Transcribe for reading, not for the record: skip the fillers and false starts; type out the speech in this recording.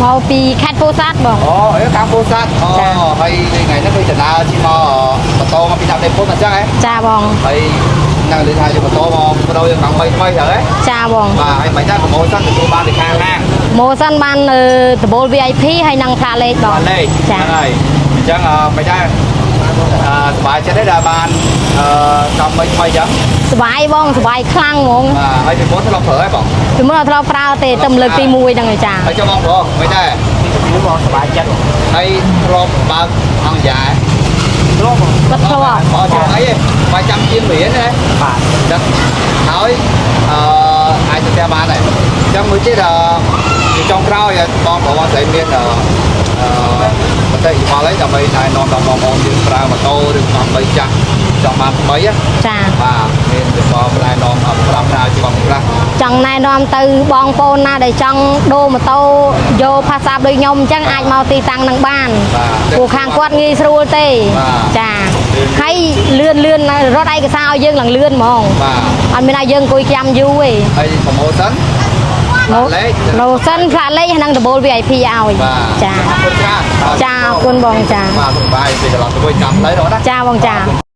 មកពីខេត្តពោធិ៍សាត់បង អូអេខាងពោធិ៍សាត់អូ ចា ហើយថ្ងៃនេះគឺដំណើរជិះមកម៉ូតូមកពីដាក់ដេពុនអញ្ចឹងហ៎ ចាបង ហើយនឹងនិយាយថាយកម៉ូតូមកប្ដូរយកកង់3ថ្មីត្រូវហ៎ ចាបង បាទហើយមិនដែរ promotion ទទួលបានពីខាងហាង promotion បានដំបូល VIP ហើយនិងផ្លាកលេខបង បានលេខ ចា ហ្នឹងហើយអញ្ចឹងអឺមិនដែរអឺសប្បាយចិត្តទេដែលបានអឺកង់3ថ្មីអញ្ចឹង សប្បាយបងសប្បាយខ្លាំងហ្មង បាទហើយពីមុនធ្លាប់ប្រើហ៎បង ពីមុនអត់ធ្លាប់ប្រើទេតែលើកទី1ហ្នឹងឯងចា ហើយចុះបងប្រុសមិនដែរ ពីមកសប្បាយចិត្ត ហើយធ្លាប់បើកអង្គយ៉ា ធ្លាប់បង គាត់ធ្លាប់ អត់ចាំអីទេបាយចាំជាងរៀនណា បាទ ចឹងហើយអឺអាចទៅផ្ទះបានហើយចឹងមួយទៀតអឺពីចុងក្រោយបងប្រុសបងស្រីមានអឺអឺមតិយោបល់អីដើម្បីណែនាំដល់បងប្អូនយើងប្រើម៉ូតូឬកង់បីចាស់ចង់បានថ្មីណា ចា បាទមានយោបល់ណែនាំអត់ប្រាំប្រាជាបងខ្លះ ចង់ណែនាំទៅបងប្អូនណាដែលចង់ដូរម៉ូតូយកផាសាបដូចខ្ញុំអញ្ចឹងអាចមកទីតាំងហ្នឹងបាន បាទ ព្រោះខាងគាត់ងាយស្រួលទេ បាទ ចាហើយលឿនលឿនរត់ឯកសារឲ្យយើងឡើងលឿនហ្មង បាទ អត់មានឲ្យយើងអង្គុយចាំយូរទេ ហើយ promotion លេខ promotion ផ្លាកលេខហើយនិងដំបូល VIP ឲ្យ បាទ ចា អរគុណច្រើន ចាអរគុណបងចា បាទសុខបាយពេលត្រឡប់ទៅវិញចាំផ្លូវដល់ណា ចាបងចា